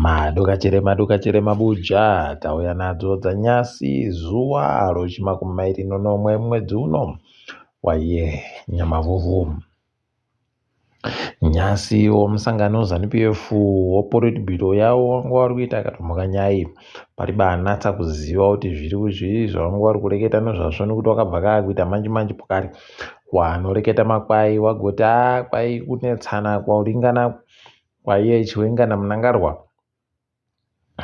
Madokachere madokachere mabuja tauya nadzo dzanyasi zuva rochimakumi mairi nonomwe mwedzi uno waiye Nyamavhuvhu. Nyasi womusangano ZanuPF wopolitburo yavo wanga wari kuita akatomuka nyai pari banatsa kuziva kuti zviri zvii zvavanga vari kureketa nezvazvo nekuti wakabva kaakuita manji manji pokari wanoreketa makwai wagoti a kwai kunetsana kwauringana kwaiye Chiwenga naMnangagwa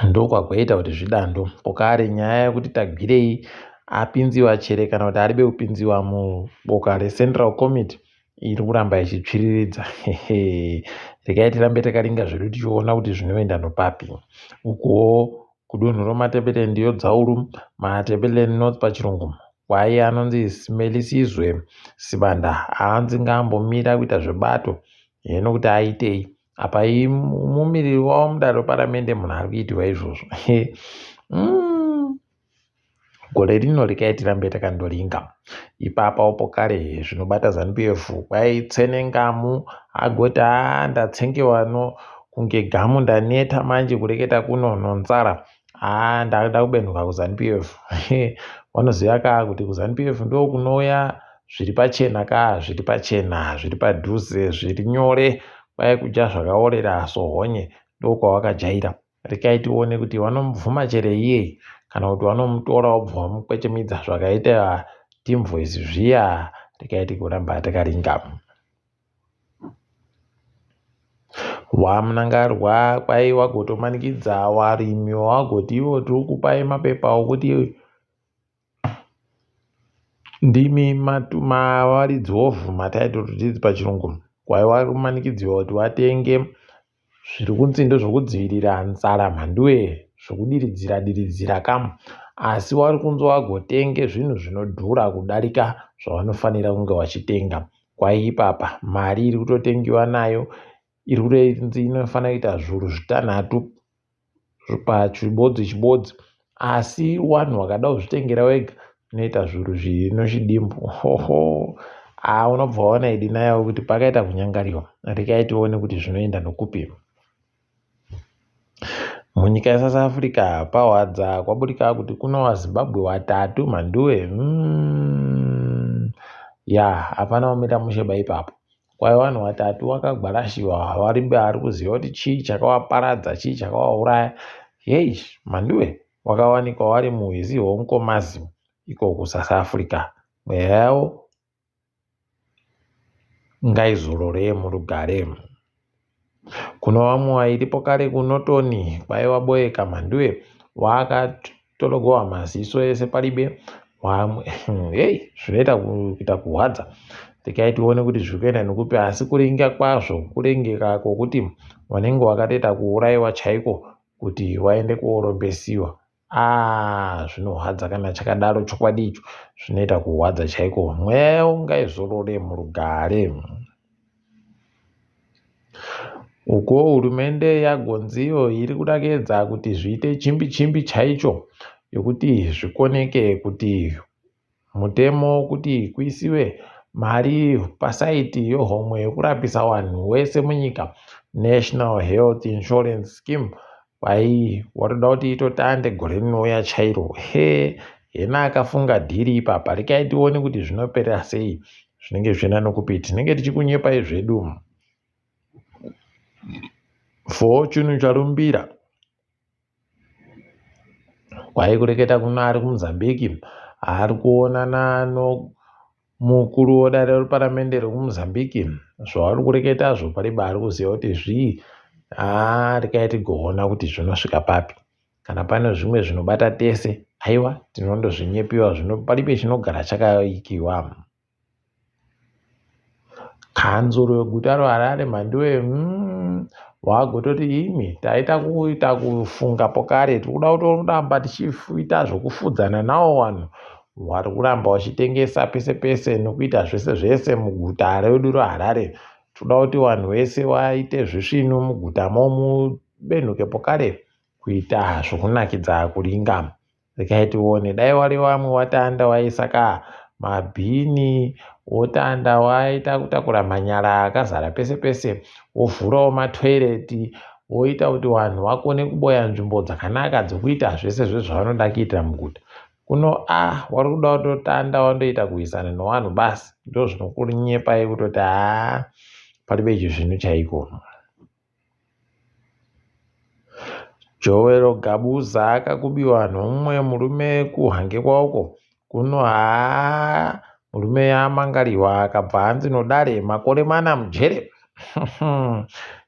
ndokwagoita kuti zvidando pokare nyaya yekuti Tagwirei apinziwa chere kana kuti aribe kupinziwa muboka reCentral Committee iri kuramba ichitsviriridza. Regai tirambe takaringa zvedu tichiona kuti zvinoenda nopapi. Ukuwo kudunhu reMatabeleland ndiyo dzauru Matabeleland North pachirungu kwaiye anonzi Simelisizwe Sibanda hanzi ngaambomira kuita zvebato heno kuti aitei. Apa mumiriri wavo mudare reparamende munhu ari kuitirwa izvozvo. Gore rino regai tirambe takandoringa. Ipapawo pokare zvinobata ZanuPF kwai tsenengamu agoti haa ndatsengewa no kunge gamu ndaneta manje kureketa kuno nonzara haa ndada kubenhuka kuZanuPF. Vanoziva kaa kuti kuZanuPF ndokunouya zviri pachena kaa zviri pachena zviri padhuze zviri nyore kwai kudya zvakaorera sohonye ndokwawakajaira. Rekai tione kuti vanomubvuma chere iye kana kuti vanomutora vobva vamukwechemidza zvakaita team voice zviya. Rekai tigoramba takaringa. WaMnangarwa kwai wagotomanikidza warimi wagoti ivo tiri kukupai mapepa okuti Ndimi mavaridzi vovhu matitle deeds pachirungu kwaiva kumanikidziwa kuti vatenge zviri kunzi ndezvekudzivirira nzara mhanduwe zvekudiridzira diridzira kamu asi vari kunzi vagotenge zvinhu zvinodhura kudarika zvavanofanira kunge vachitenga kwai ipapa mari iri kutotengiwa nayo iri kutonzi inofanira kuita zviuru zvitanhatu pachibodzi chibodzi asi wanhu wakada kuzvitengera wega unoita zviuru zviviri nochidimbu hoho haa unobva waona idi nayo kuti pakaita kunyangariwa rekai tione kuti zvinoenda nokupi munyika yesouth africa pahwadza kwaburika kuti kuno vazimbabwe vatatu mhanduwe mm, ya hapana kumira mushe ba ipapo Kwai vanhu vatatu vakagwarashiwa havarimbe ari kuziva kuti chii chakavaparadza chii chakavauraya hei mhanduwe wakawanikwa wari muhwizi hwonkomazi iko kusouth africa mweya yavo ngaizorore murugare Kuno vamwe vairipo kare kuNorton kwaiva boeka Mhanduwe wakatorogowa maziso ese paribe wamwe hei zvinoita kuita kuhwadza regai tione kuti zviri kuenda nekupi asi kuringa kwazvo kurengeka kwokuti wanenge wakatoita kuuraiwa chaiko kuti waende kuorombesiwa Aah zvinohwadza kana chakadaro chokwadi icho zvinoita kuhwadza chaiko mweya ungaizorore murugare. Uko hurumende yagonziyo iri kuda kuedza kuti zviite chimbi chimbi chaicho yokuti zvikoneke kuti Mutemo wokuti kuisiwe mari pasaiti yohomwe yokurapisa vanhu wese munyika, National Health Insurance Scheme, kwai watoda kuti itotande gore rinouya chairo. He, hena akafunga dhiri ipapa. Rekai tione kuti zvinopera sei, zvinenge zvichienda nokupi. Tinenge tichikunyepai zvedu. Fortune Charumbira. Kwai kureketa kuno ari kuMozambique ari kuonana nomukuru wedare reparamende rekuMozambique zvavari kureketazvo paribe ari kuziva kuti zvii haa rekai tigoona kuti zvinosvika papi kana pane zvimwe zvinobata tese haiwa tinondozvinyepiwa zvino paribe chinogara chakaikiwa. Kanzuru yeguta reHarare mhanduwe mm, wagototi imi taita kuita kufunga pokare tiri kuda kutoramba tichiita zvekufudzana nawo vanhu vari kuramba vachitengesa pese pese nekuita zvese zvese muguta redu reHarare tinoda kuti vanhu vese vaite zvisvinu mugutamo mubenhuke pokare kuita zvokunakidza kuringa Regai tione dai wari vamwe watanda waisa ka mabhini wotanda waita kutakura manyara akazara pese pese wovhurawo matoireti Woita kuti vanhu vakone kuboya nzvimbo dzakanaka dzekuita zvese zvezvavanoda kuitira muguta. Kuno a wari kuda kutotanda wandoita kuwisana nevanhu basi ndozvinokunyepai kutoti haa paribe chizvinu chaiko. Jowero Gabuza akakubiwa nomumwe murume kuHwange kwauko kuno haa murume amangariwa akabva anzi nodare makore mana mujere.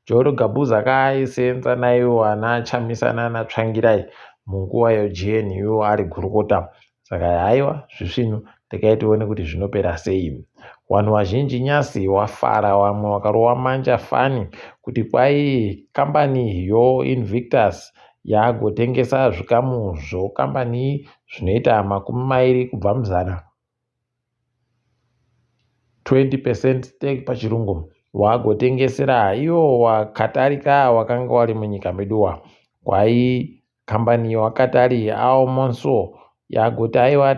Jowero Gabuza akaisenza naiwo ana Chamisa nana Tsvangirai munguva yeGNU ari gurukota. Saka haiwa zvisvinu regai tione kuti zvinopera sei. Wanhu wazhinji nyasi wafara wamwe wakarowa manja fani kuti kwai kambani yoInvictus yagotengesa zvikamu zvokambani zvinoita 20 kubva muzana 20 percent stake pachirungu wagotengesera iwo wakatarika wakanga wari munyika meduwa kwai Kambani yeWakatari yeAl Mansour yagoti aiwa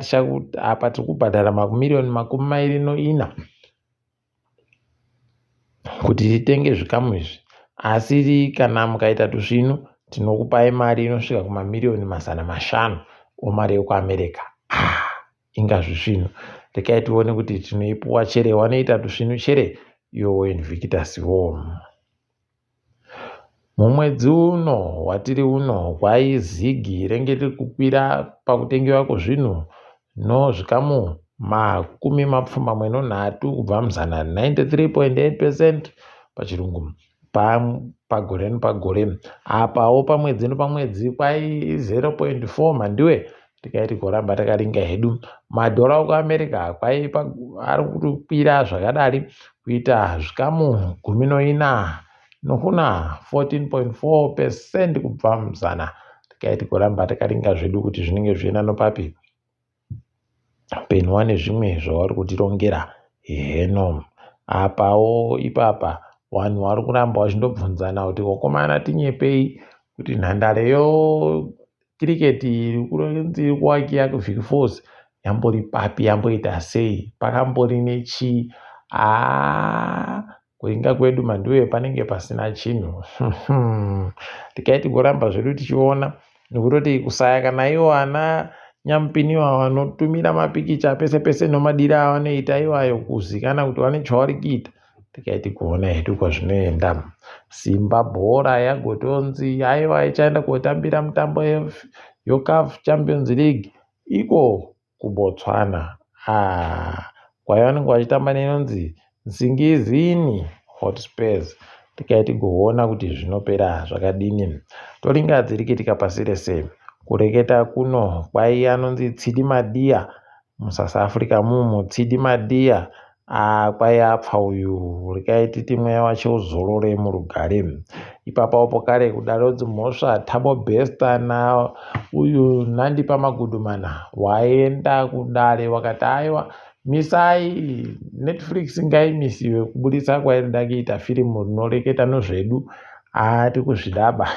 apa tiri kubhadhara mamiriyoni 24 kuti titenge zvikamu izvi asi kana mukaita tusvinu tinokupai mari inosvika kumamiriyoni 500 omari yekuAmerica. Ah, inga zvisvinu rekai tione kuti tinoipuwa chere wanoita tusvinu chere iwo Invictus wo. Mumwedzi uno watiri uno gwai zigi renge riri kukwira pakutengewa kwezvinhu nozvikamu 83 kubva muzana, 93.8 percent pachirungu, pagore nepagore. Apawo pamwedzi nepamwedzi kwai 0.4 mhandiwe tikaiti koramba takaringa hedu madhora okuAmerica kwai ari kukwira zvakadari kuita zvikamu 14 nohuna 14.4 percent kubva muzana tikaiti koramba takaringa zvedu kuti zvinenge zvichienda nopapi penwa nezvimwe zvavari kutirongera heno apawo ipapa vanhu vari kuramba vachindobvunzana kuti vakomana tinyepei kuti nhandare yo Kiriketi iri kunzi iri kuwakiya kuVic Falls yambori papi yamboita sei pakambori nechii haa kuinga kwedu mandiwe panenge pasina chinhu tikai tigoramba zvedu tichiona nekutoti kusaya kana iwo ana nyamupini iwawo vanotumira mapikicha pese pese nomadiro avanoita iwayo kuzikana kuti vane chavari kuita Tikaiti kuona hedu kwazvinoenda. Simba bhora yagotonzi aiwa ichaenda kotambira mutambo yeCAF Champions League iko kuBotswana. Ah, kwavanenge vachitamba neinonzi Nsingizini Hotspurs. Tikaiti kuona kuti zvinopera zvakadini. Toringa dzirikitika pasi rese. Kureketa kuno kwaiya anonzi Tsidi Madiya muSouth Africa mumu Tsidi Madiya Ah, kwai apfa uyu regai titi mweya wacho uzorore murugare. Ipapawo kare kudaro dzimhosva Thabo Bester na uyu Nandipha Magudumana waenda kudare wakati aiwa misai Netflix ngaimisiwe kuburitsa kwainoda kuita firimu rinoreketa nozvedu haati kuzvidaba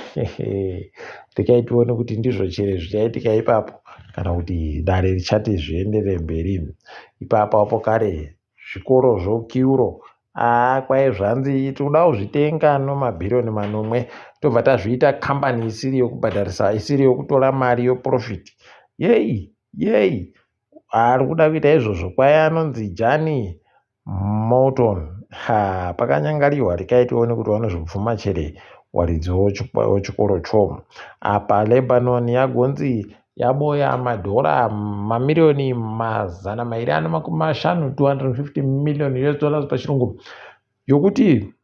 regai tione kuti ndizvo chere zvichaitika ipapo kana kuti dare richati zviendere mberi. Ipapo kare zvikoro zvokiuro haa kwai zvanzi tinoda kuzvitenga nomabhiriyoni manomwe tobva tazviita kambani isiri yokubhadharisa isiri yokutora mari yoprofit yei yei ari kuda kuita izvozvo kwai anonzi jani Morton ha pakanyangariwa rekai tione kuti vanozvibvuma chere waridzi wechikoro cho apa Lebanon yagonzi yaboya madhora mamiriyoni 250 250 million US dollars pachirungu yokuti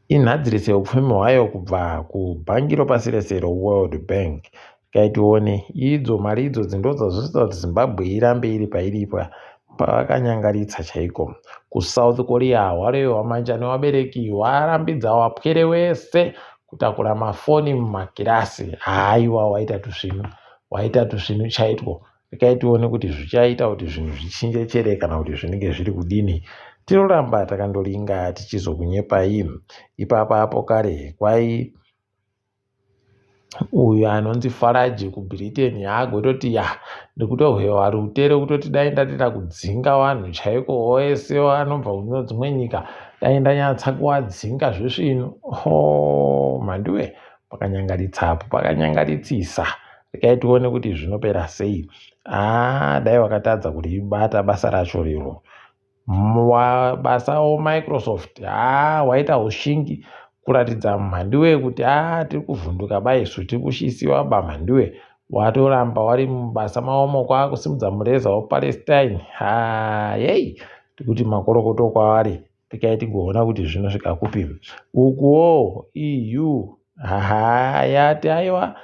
inhadzirise upfumi hwayo kubva kubhangi ropasi rese reWorld Bank. Regai tione idzo mari idzodzi ndodzazoita kuti Zimbabwe irambe iri pairi ipa pavakanyangaritsa chaiko. KuSouth Korea hwaroiwa manja nevabereki hwarambidza wapwere wese kutakura mafoni mumakirasi. Haiwa waita tusvinu, waita tusvinu chaitwo. Regai tione kuti zvichaita kuti zvinhu zvichinje chere kana kuti zvinenge zviri kudini. Tinoramba takandoringa tichizokunyepai. Ipapa apo kare kwai uyu anonzi Farage kuBritain haagototi ya ndikutohwewa rute rekutoti dai ndatida kudzinga vanhu chaiko wese vanobva kune dzimwe nyika Dai ndanyatsa kuwadzinga zvisvinu. Ho, mhanduwe, pakanyangaritsa apo, pakanyangaritsisa. Regai tione kuti zvinopera sei. Haa, dai wakatadza kuribata basa racho riro. Basa Microsoft, haa, waita ushingi kuratidza mhanduwe kuti haa, tiri kuvhunduka ba isu, tiri kushisiwa ba mhanduwe. Watoramba wari mubasa maomo kwakusimudza mureza wePalestine. Haa, yei, tikuti makorokoto kwavari. Regai tigoona kuti zvinosvika kupi. Ukuwo EU haha yati aiwa,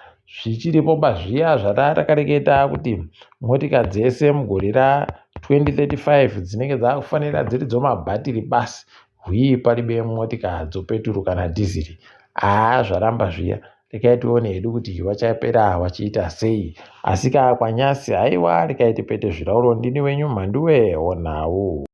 zvichiripo bazviya zvataa takareketa kuti motika dzese mugore ra2035 dzinenge dzakufanira dziri dzomabhatiri basi, hwii paribe motika dzopeturu kana dhiziri. Haa, zvaramba zviya. Regai tione hedu kuti vachapera vachiita sei. Asi ka kwanyasi, haiwa, regai tipete zvirauro. Ndini wenyu Mhanduwe onhau.